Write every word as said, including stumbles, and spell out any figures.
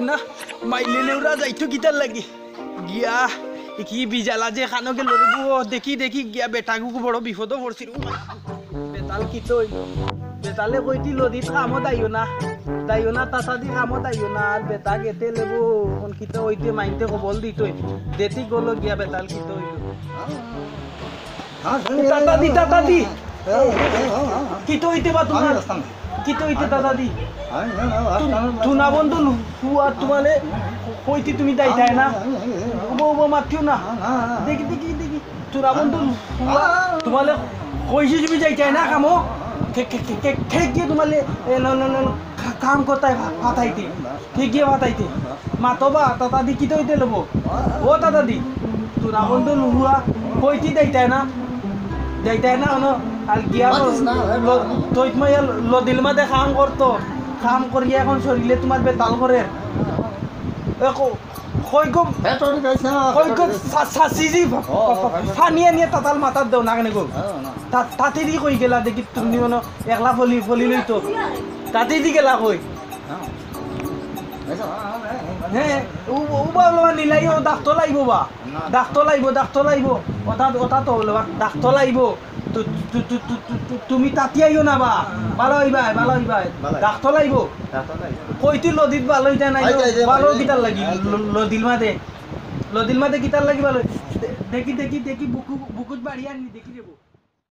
না, মাইলে লেউরা যাইতো কিতার লাগি? গিয়া, ই কি বিজালা যে খানো গেল রে বুয়া, দেখি, দেখি গিয়া বেটাগু বড় বিপদো পড়ছি রে। বেতাল কিতা অইল? বেতালে কইতি লদিত কামো দাইও না, দাইও না, তাতাদি কামো দাইও না, আর বেটা গেতে লেবো, কোন কিতা অইতে মাইনতে কবল দিতই, দেতি গলো গিয়া বেতাল কিতা অইল? তাতাদি, তাতাদি। কিতা অইতে বা তুমার? কিতা অইতে তাতাদি? তুনা বন্ধু ফুয়া তুমালে কইতি তুমি যাইতায় না। উবো, উবো মাতিও না। দেখি, দেখি, দেখি। তুনা বন্ধু ফুয়া তুমালে কইছি তুমি যাইতায় না কামো। কে, কে, কে, কে, কে গিয়ে তুমালে, এ, ন, ন, ন, ন, কা-, কাম করতায় ফা-, ফাতাইতে। কে গিয়ে ফাতাইতে। মাতো বা, তাতাদি কিতা অইতে লেবো? ও তাতাদি, তুনা বন্ধু নুহুয়া, কইতি যাইতায় না? যাইতায় না, অনো, আর গিয়া মাতিস না, ল-, ভাই, ল-, না। তৈত মাইয়া ল-, লদিল মাঝে কাম করতো। কাম করিয়া এখন শরীরে তুমার বেতাল করে। এ, ক-, কই গো, হে, তোর গাইছে না, কই গো, তোর গাইছে। সা-, সাসিজি, ও, ও, ভাই, ভাই। ফানিয়া নিয়া তাতাল মাতাত দেও না কেনে গো? হ্যাঁ, না। তা-, তাতেদি কই গেলা দেখি তুমি অনো একলা ফলি, ফলি লইতো। তাতেদি গেলা কই? হ্যাঁ। হে, উ-, উবা লওয়া নিলাই, ও দাগ তো লাইবো বা। না। দাগ তো লাইবো, দাগ তো লাইবো। ওটা, ওটা তো হলো, দাগ তো লাইবো। তু-, তু-, তু-, তু-, তু-, তু-, তুমি তাতি আইও না বা। ভালা অইবায়, ভালা অইবায়। ভালা। দাগ তো লাইবো। দাগ তো লাইবো। কইতি লদিত ভালা অইতায় নাই, আইতে, আইতে, ভালা আইতে। কিতার লাগি? আইতে। ল-, লদিল মাঝে। লদিল মাঝে কিতার লাগি ভালা? দে-, দেখি, দেখি, দেখি, বুকু, বুকুত বাড়ি আনি, দেখি দেবো।